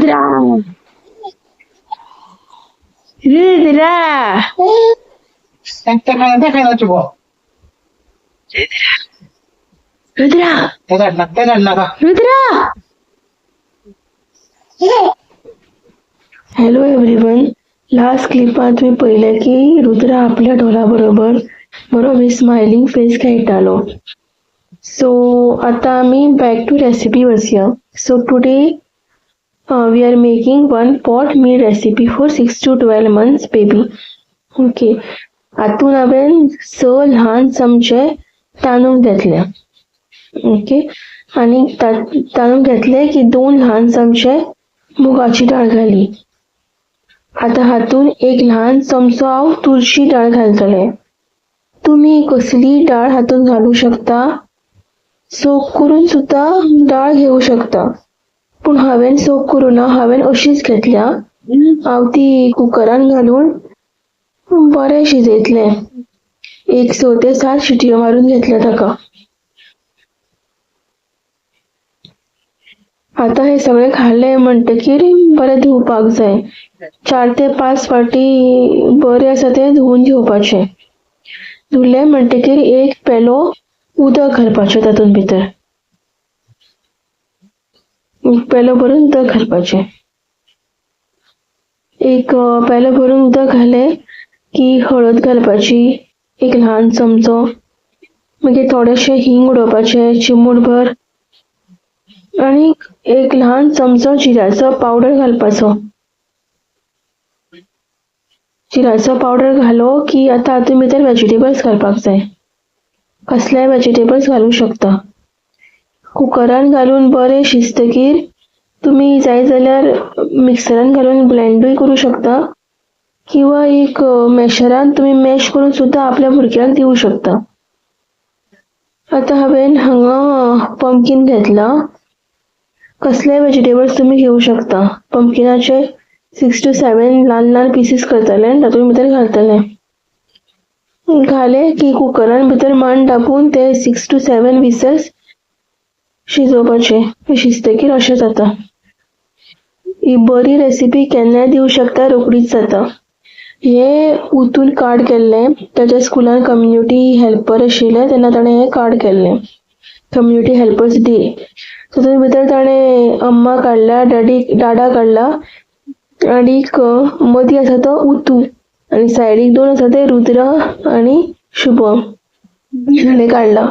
Rudra, Rudra, Rudra, Rudra. Hello everyone, last क्लिपांत तुमी पळयलें की रुद्रा आपल्या ढोला बरोबर बरो स्मायलिंग फेस खेळटालो. सो आतां आमी बॅक टू रेसिपी वचया. So today we are making one pot meal recipe for 6 to 12 months baby. Okay, हातून हांवें 6 ल्हान चमचे तांदूळ घेतले. ओके, आनी तांदूळ घेतले की 2 ल्हान चमचे मुगाची डाळ घाली. आतां हातून 1 ल्हान चमचो हांव तुळशी डाळ घालतलें. तुमी कसलीय डाळ हातून घालूं शकता, सोक करून सुद्दां डाळ घेवं शकता, पूण हांवें सोक करूं ना, हांवें अशीच घेतल्या. हांव ती कुकरान घालून बरें शिजयतलें. एक 6 ते 7 शिटयो मारून घेतल्या ताका. आतां हें सगळें खालें म्हणटकीर बरें धुवपाक जाय. 4 ते 5 फावटी बरें आसा तें धुवून घेवपाचें. धुलें म्हणटकीर 1 पेलो उदक घालपाचें तातूंत भितर. 1 पेलो भरून उदक घालपाचें. 1 पेलो भरून उदक घालें की हळद घालपाची 1 ल्हान चमचो, मागीर थोडेशें हिंग उडोवपाचें चिमूटभर, आनी 1 ल्हान चमचो जिऱ्याचो पावडर घालपाचो. जिऱ्याचो पावडर घालो की आतां हातूंत भितर वेजिटेबल्स घालपाक जाय. कसलेय वेजिटेबल्स घालूं शकता. कुकरान घालून बरें शिजतकीर तुमी जाय जाल्यार मिक्सरान घालून ब्लेंडूय करूं शकता, किंवा एक मॅशरान तुमी मॅश करून सुद्दां आपल्या भुरग्यांक दिवं शकता. आतां हांवें हांगा पंपकीन घेतलां. कसलेय वेजिटेबल्स तुमी घेवं शकता. पंपकिनाचे 6 to 7 ल्हान ल्हान पिसीस करतले आनी तातूंत भितर घालतले. घाले की कुकरान भितर मान दाबून ते 6 to 7 whistles शिजोवपाचे. शिजतकीर अशें जाता. ही बरी रेसिपी केन्नाय दिवं शकता, रोखडीच जाता. हें उतून कार्ड केल्लें, ताच्या स्कुलान कम्युनिटी हेल्पर आशिल्लें तेन्ना ताणें हें कार्ड केल्लें, कम्युनिटी हेल्पर्स डे. तातूंत भितर ताणें अम्मा काडला, डॅडी डाडा काडला, आनीक मदीं आसा तो उतू, आनी सायडीक 2 आसा ते रुद्रा आनी शुभम ताणें काडला.